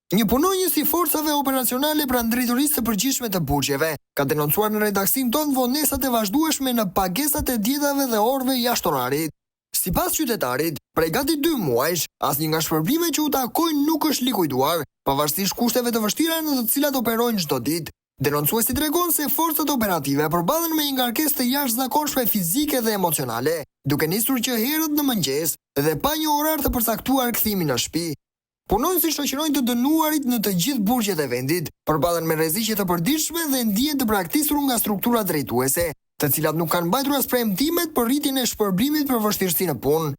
Një punonjës i Forcave Operacionale pranë Drejtorisë së Përgjithshme të Burgjeve, ka denoncuar në redaksinë tonë vonesat e vazhdueshme në pagesat e dietave dhe orëve jashtë orarit. Sipas qytetarit, prej gati dy muajsh, asnjë nga shpërblimet që u takojnë nuk është likuiduar, pavarësisht kushteve të vështira në të cilat operojnë çdo ditë. Denoncuesi tregon se forcat operative përballen me një ngarkesë të jashtëzakonshme fizike dhe emocionale, duke nisur që herët në mëngjes dhe pa një orar të përcaktuar kthimi në shtëpi. Punonjësit shoqërojnë të dënuarit në të gjithë burgjet e vendit, përballen me rreziqe të përditshme dhe ndihen të braktisur nga strukturat drejtuese, të cilat nuk kanë mbajtur as premtimet për rritjen e shpërblimit për vështirësi në punë.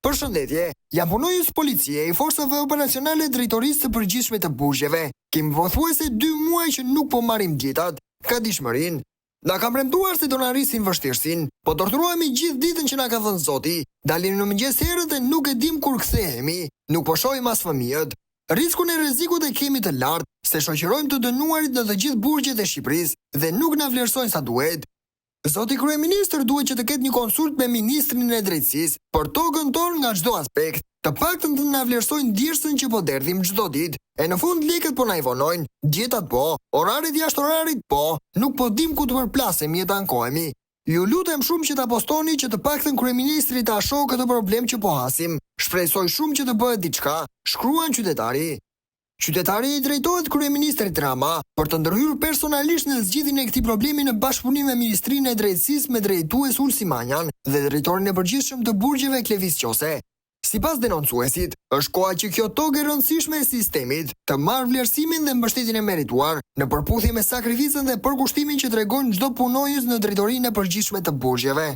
Përshëndetje, jam punonjës policie i Forcave Operacionale Drejtorisë së Përgjithshme të Burgjeve. Kemi pothuajse dy muaj që nuk po marrim dietat, gatishmërinë. Na kanë premtuar se do na rrisin vështirësinë, po torturohemi gjithë ditën që na ka dhënë Zoti, dalim në mëngjes herët e nuk e dimë kur kthehemi, nuk po shohim as fëmijët. Riskun e rrezikut e kemi të lartë, se shoqërojmë të dënuarit në të gjithë burgjet e Shqipërisë dhe nuk na vlerësojnë sa duhet. Zoti kryeministër duhet që të ketë një konsultë me ministrin e Drejtësisë për togën tonë nga çdo aspekt, të paktën të na vlerësojnë djersën që po derdhim çdo ditë, e në fund lekët po na i vonojnë, dietat po, oraret jashtë orarit po, nuk po dimë ku të përplasemi e të ankohemi. Ju lutem shumë që ta postoni që të paktën kryeministri ta shohë këtë problem që po hasim, shpresoj shumë që të bëhet diçka, shkruan qytetari. Qytetari i drejtohet kryeministrit Rama për të ndërhyrë personalisht në zgjidhjen e këtij problemi në bashkëpunim me Ministrinë e Drejtësisë me drejtues Ulsi Manjan dhe drejtorin e përgjithshëm të burgjeve Klevis Qose. Sipas denoncuesit, është koha që kjo togë e rëndësishme e sistemit të marrë vlerësimin dhe mbështetjen e merituar, në përputhje me sakrificën dhe përkushtimin që tregojnë çdo punonjës në Drejtorinë e Përgjithshme të Burgjeve.